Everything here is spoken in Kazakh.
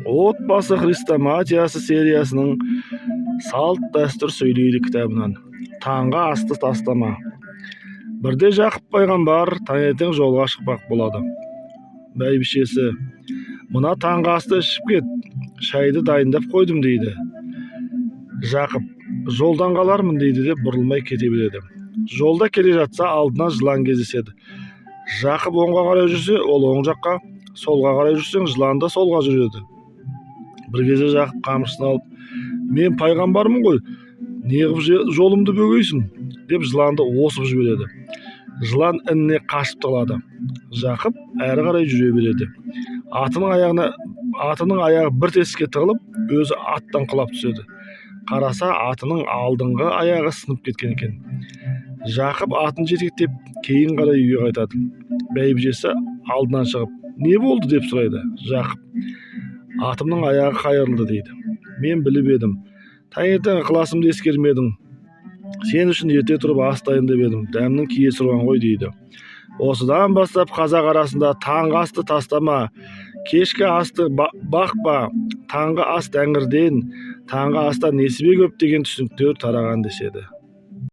Отбасы хрестоматиясы сериясының «Салт дәстүр сөйлейді» кітабынан. Таңғы асты тастама. Бірде Жақып пайғамбар таңертең жолға шықпақ болады. Бәйбішесі: «Мына таңғы асты ішіп кет, шайды дайындап қойдым», – дейді. Жақып: «Жолдан қалармын», – дейді де, бұрылмай кете береді. Жолда келе жатса, алдынан жылан кездеседі. Жақып оңға қарай жүрсе, ол оң жаққа, солға қарай жүрсең, жылан да солға жүреді. Бір кезде Жақып қамшысын алып: «Мен пайғамбармын ғой, неғып жолымды бөгейсің?» – деп, жыланды осып жібереді. Жылан ініне қашып тығылады. Жақып әрі қарай жүре береді. Атының аяғы бір тесікке тығылып, өзі аттан құлап түседі. Қараса, атының алдыңғы аяғы сынып кеткен екен. Жақып атын жетектеп, кейін қарай үйге қайтады. Бәйбішесі алдынан шығып: «Не болды?» – деп сұрайды. Жақып: «Атымның аяғы қайырылды», – дейді. «Мен біліп едім, таңертең ықыласымды ескермедің. Сен үшін ерте тұрып ас дайындап едім, дәмнің киесі ұрған ғой», – дейді. Осыдан бастап қазақ арасында «Таңғы асты тастама, кешкі асты бақпа», «Таңғы ас тәңірден», «Таңғы астан несібе көп» деген түсініктер тараған деседі.